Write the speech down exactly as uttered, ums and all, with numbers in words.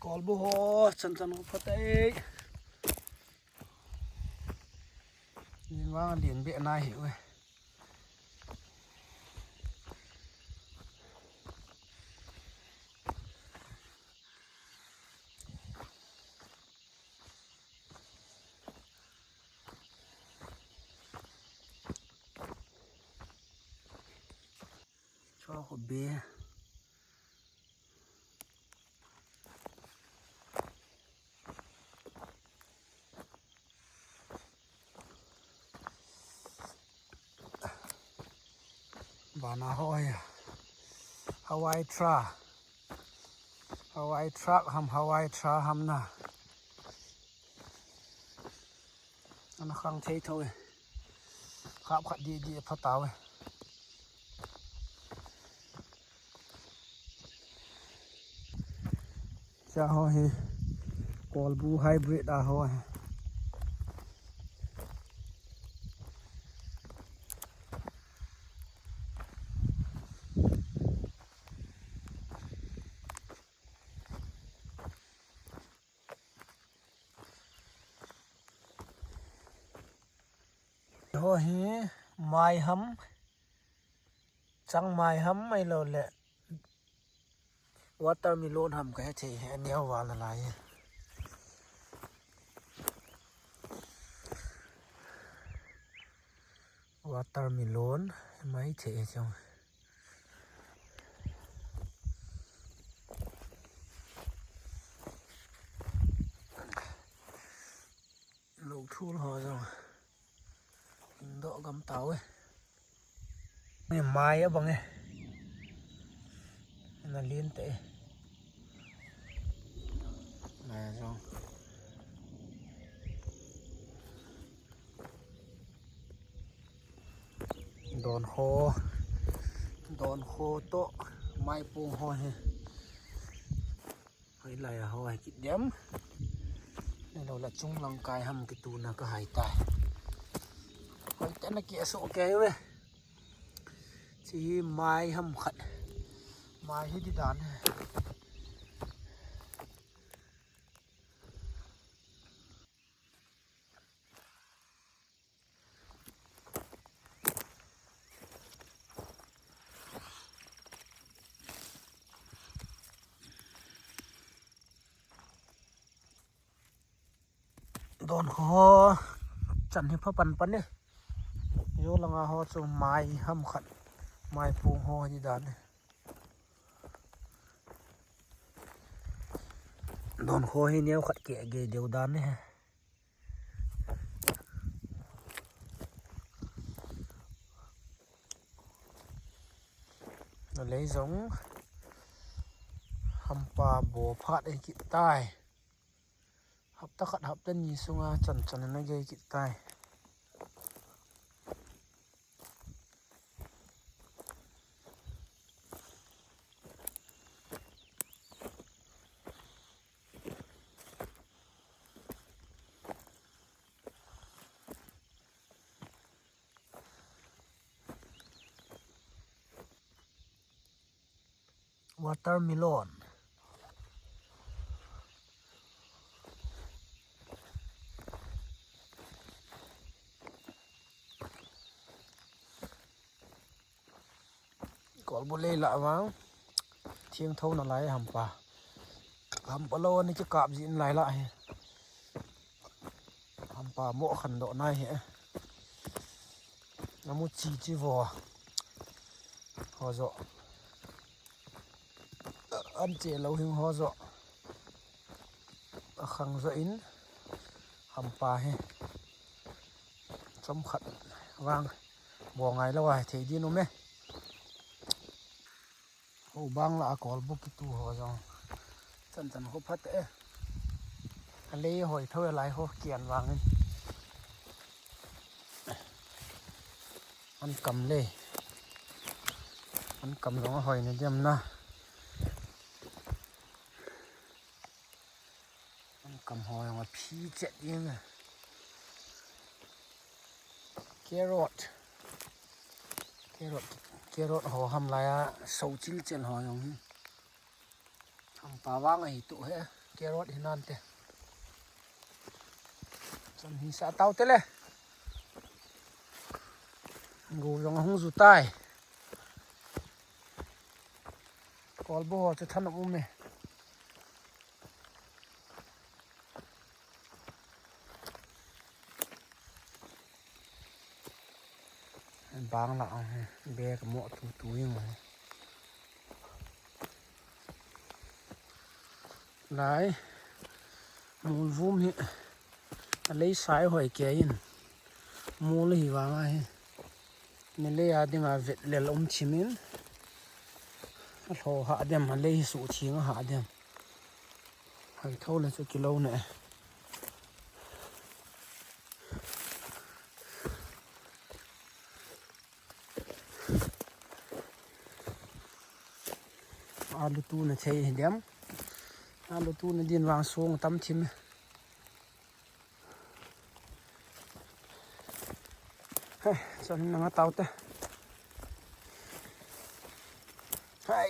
Kolbu ho, chan chan ho phatah e. Nin vang lien be nai hi ue. Cho ko be. Bana ho ya. Hawaii tra. Hawaii truck ham, Hawaii tra ham na. Ana khang thei tho e. Khap khat di di pha tau e. Cha ho hi Kolbu hybrid a ho hi. Ho hi mai ham, chang mai ham mai lo le watermelon ham ka he thei he neo val na lai. Watermelon mai thei he chang. Lou thul ho jong. Ing doh gam tau e. Ni mai a bang e. Na lien te e. Mai a jong. Don ho. Don ho to. Mai pung ho he. Hoi lai a ho hai kit dem. Nei lo la chung lang kai ham kitu na ka hai tai. Hoi ta na ki aso ke ve. Chi mai ham khat. Mai hi di dan. Don ho chan hi pha pan pan e. Yo langa ho chu mai ham khat, mai pung ho hi dan e. Don ho hi neo khat ke ge deu dan e. Na lei jong hampa bo phat e kit tai. Hapta khat hapta ni sunga chan chan na gei kit tai. Watermelon. Kolbu lei la vang. Thiang tho na lai hampa. Hampa lo ani ki kap jin lai la he. Hampa mo khan do nai he. Namu chi chi vo. Ho jo. An che lo hing ho jo. A khang jo in. Hampa he. Chom khat vang. Bo ngai lo a thei din um e. Ho bang la a kolbu kitu ho jong. Chan chan ho phat e. A lei hoi tho e lai ho kian vang in. An kam le. An kam jong a hoi na diam na. An kam ho jong a phi chet in. Carrot. Carrot. Carrot ho ham lai a so chil chel ho jong hi. Hampa vang ahi tu he. Carrot hi nante. Chan hi sa tau te le. Go jong hung ju tai. Kolbu ho chu than um e. Bang la ang he, bag mo tu tu ing he. Lai, mul vum hi, a lei sai hoi ke in, mul hi vang a hi. Ni lei a ding a vet lel um thim in, a lho ha dem, a lei hi su thing ha dem. Hai tho le chu kilo ne. Alu tu na thei hi dem. Alu tu na din vang sung tam thim. He, chan na nga tau te. Hai.